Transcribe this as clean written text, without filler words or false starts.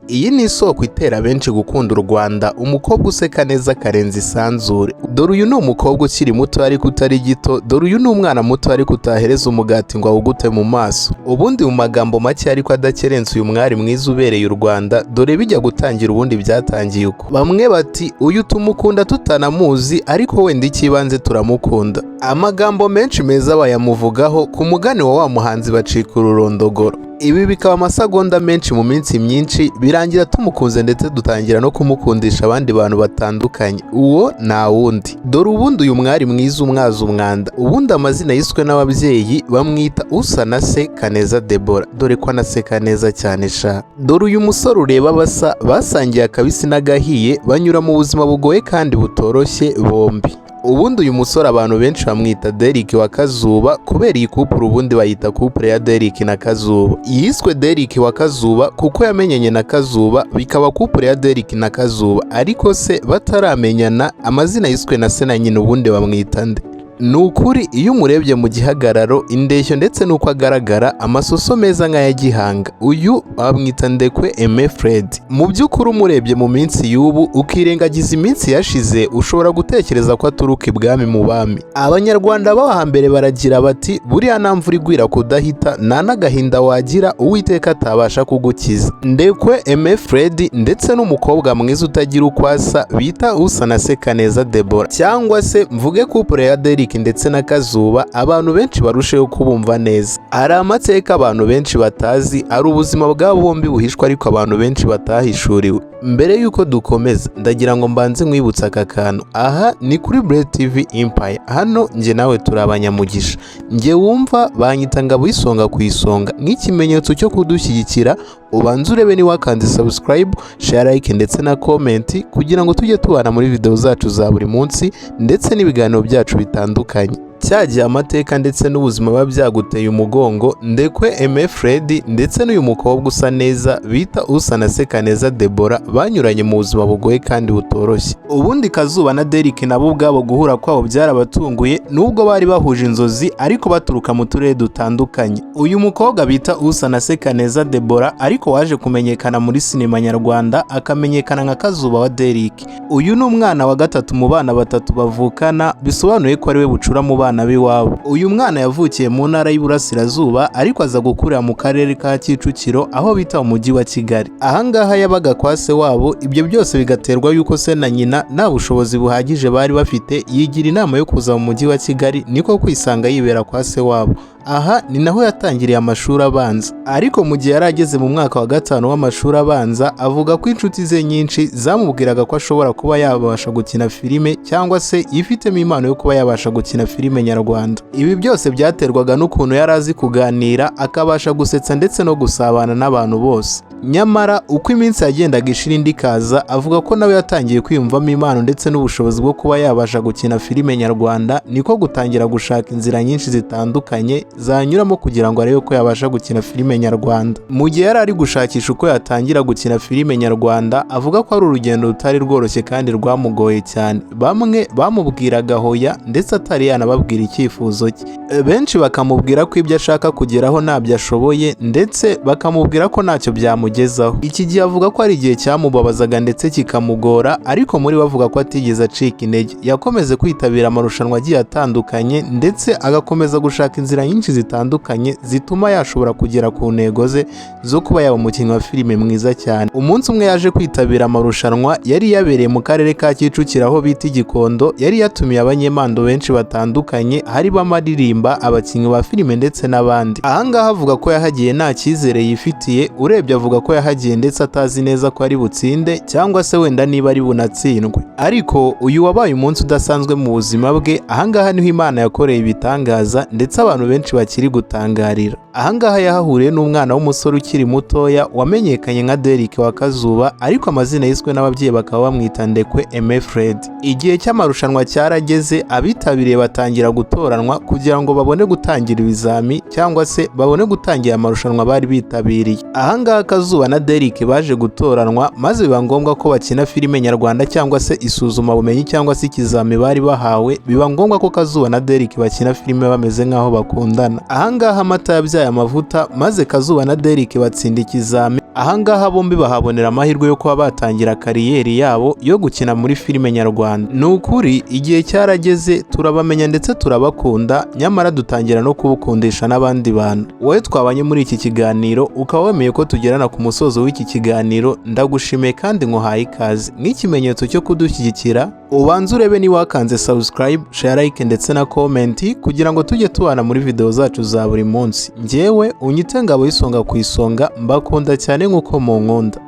Iyi ni isoko itera benshi gukunda u Rwanda, umukobwa useka neza akarenza isanzure. Dore uyu ni umukobwa ukiri muto ariko utari gito, dore uyu ni umwana muto ariko utahereza umugati ngo awugute mu maso. Ubundi mu magambo make ariko adakerensa, uyu mwari mwiza ubereye u Rwanda, dore bijya gutangira ubundi byatangiye uko. Bamwe bati uyu tumukunda tutanamuzi, ariko wenda icy'ibanze turamukunda. Amagambo menshi meza bayamuvugaho, ku mugani wa wa muhanzi bacika ururondogoro. Ibi bikaba amasegonda menshi mu minsi myinshi, birangira tumukunze ndetse dutangira no kumukundisha abandi bantu batandukanye. Uwo nta wundi. Dore ubundi uyu mwari mwiza umwaza umwanda. Ubundi amazina yiswe n'ababyeyi bamwita Usanase Kaneza Debora, dore ko anaseka neza cyane sha. Dore uyu musore ureba basa basangiye akabisi n'agahiye, banyura mu buzima bugoye kandi butoroshye bombi. Ubundi uyu musore abantu benshi bamwita Derrick wa Kazuba kubera iyi couple, ubundi bayita couple ya Derrick na Kazuba. Yiswe Derrick wa Kazuba kuko yamenyanye na Kazuba, bikaba couple ya Derrick na Kazuba. Ariko se bataramenyana, amazina yiswe na se na nyina ubundi bamwita nde? Ni ukuri iyo umurebye mu gihagararo, indeshyo ndetse n'uko agaragara, amasoso meza nk'aya Gihanga, uyu bamwita Ndekwe Aime Fred. Mu by'ukuri umurebye mu minsi y'ubu ukirengagiza iminsi yashize, ushobora gutekereza ko aturuka ibwami mu bami. Abanyarwanda bo hambere baragira bati buriya nta mvura igwira kudahita, nta n'agahinda wagira Uwiteka atabasha kugukiza. Ndekwe Aime Fred ndetse n'umukobwa mwiza utagira uko asa bita Usanase Kaneza Debora, cyangwa se mvuge couple ya Derrick ndetse na Kazuba, abantu benshi barusheho kubumva neza. Hari amateka abantu benshi batazi, ari ubuzima bwabo bombi buhishwa ariko abantu benshi batahishuriwe. Mbere y'uko dukomeza, ndagira ngo mbanze nkwibutse aka kantu. Aha ni kuri Bread TV Empire. Hano njye nawe turi abanyamugisha. Njye wumva banyita Ngabo Isonga ku Isonga. Nk'ikimenyetso cyo kudushyigikira, ubanze urebe niba wakanze subscribe, share, like ndetse na comment kugira ngo tujye tubana muri video zacu za buri munsi ndetse n'ibiganiro byacu bitandukanye. Cyagiye amateka ndetse n'ubuzima biba byaguteye umugongo, Ndekwe Aime Fred ndetse n'uyu mukobwa usa neza bita Usanase Kaneza Debora banyuranye mu buzima bugoye kandi butoroshye. Ubundi Kazuba na Derrick nabo ubwabo guhura kwabo byarabatunguye, nubwo bari bahuje inzozi ariko baturuka mu turere dutandukanye. Uyu mukobwa bita Usanase Kaneza Debora, ariko waje kumenyekana muri sinema nyarwanda akamenyekana nka Kazuba wa Derrick. Uyu ni umwana wa gatatu mu bana batatu bavukana, bisobanuye ko ari we bucura mu bana b'iwabo. Uyu mwana yavukiye mu ntara y'Iburasirazuba ariko aza gukurira mu karere ka Kicukiro aho bita mu mujyi wa Kigali. Ahangaha yabaga kwa se wabo, ibyo byose bigaterwa yuko se na nyina nta bushobozi buhagije bari bafite. Yigira inama yo kuza mu mujyi wa Kigali, niko kwisanga yibera kwa se wabo. Aha ni naho yatangiriye amashuri abanza, ariko mu gihe yari ageze mu mwaka wa gatanu w'amashuri abanza, avuga ko inshuti ze nyinshi zamubwiraga ko ashobora kuba yabasha gukina filime cyangwa se yifitemo impano yo kuba yabasha gukina filime nyarwanda. Ibi byose byaterwaga n'ukuntu yari azi kuganira, akabasha gusetsa ndetse no gusabana n'abantu bose. Nyamara uko iminsi yagendaga ishira indi ikaza, avuga ko nawe yatangiye kwiyumvamo impano ndetse n'ubushobozi bwo kuba yabasha gukina filime nyarwanda, niko gutangira gushaka inzira nyinshi zitandukanye zanyuramo kugira ngo arebe ko yabasha gukina filime nyarwanda. Mu gihe yari ari gushakisha uko yatangira gukina filime nyarwanda, avuga ko ari urugendo rutari rworoshye kandi rwamugoye cyane. Bamwe bamubwiraga hoya ndetse atari yanababwira icyifuzo cye, benshi bakamubwira ko ibyo ashaka kugeraho ntabyo ashoboye, ndetse bakamubwira ko ntacyo byamugezaho. Iki gihe avuga ko ari igihe cyamubabazaga ndetse kikamugora, ariko muri we avuga ko atigeze acika intege. Yakomeze kwitabira amarushanwa agiye atandukanye ndetse agakomeza gushaka inzira nyinshi zitandukanye zituma yashobora kugera ku ntego ze zo kuba yaba umukinnyi wa filime mwiza cyane. Umunsi umwe yaje kwitabira amarushanwa yari yabereye mu karere ka Kicukiro aho bita Igikondo. Yari yatumiye abanyempano benshi batandukanye, harimo amaririmba, abakinnyi ba filime ndetse n'abandi. Ahangaha avuga ko yahagiye nta cyizere yifitiye. Urebye avuga ko yahagiye ndetse atazi neza ko ari butsinde cyangwa se wenda niba ari bunatsindwe. Ariko uyu wabaye umunsi udasanzwe mu buzima bwe. Ahangaha niho Imana yakoreye ibitangaza ndetse abantu benshi bakiri gutangarira. Ahangaha yahahuriye n'umwana w'umusore ukiri mutoya wamenyekanye nka Derrick wa Kazuba, ariko amazina yiswe n'ababyeyi bakaba bamwita Ndekwe Aime Fred. Igihe cy'amarushanwa cyarageze, abitabiriye batangira gutoranwa kugira ngo babone gutangira ibizami cyangwa se babone gutangira amarushanwa bari bitabiriye. Ahangaha Kazuba na Derrick baje gutoranwa, maze biba ngombwa ko bakina filime nyarwanda cyangwa se isuzumabumenyi cyangwa se ikizami bari bahawe. Biba ngombwa ko Kazuba na Derrick bakina filime bameze nk'aho bakundana. Ahangaha amata yabyaye amavuta, maze Kazuba na Derrick batsinda ikizami. Ahangaha bombi bahabonera amahirwe yo kuba batangira kariyeri yabo yo gukina muri filime nyarwanda. Ni ukuri igihe cyarageze turabamenya ndetse turabakunda, nyamara dutangira no kubukundisha n'abandi bantu. Wowe twabanye muri iki kiganiro ukaba wemeye ko tugerana ku musozo w'iki kiganiro, ndagushimiye kandi nkuhaye ikaze. Nk'ikimenyetso cyo kudushyigikira, ubanze urebe niba wakanze subscribe, share, like ndetse na comment kugira ngo tujye tubana muri video zacu za buri munsi. Njyewe unyite Ngabo y'Isonga ku Isonga, mbakunda cyane nk'uko munkunda.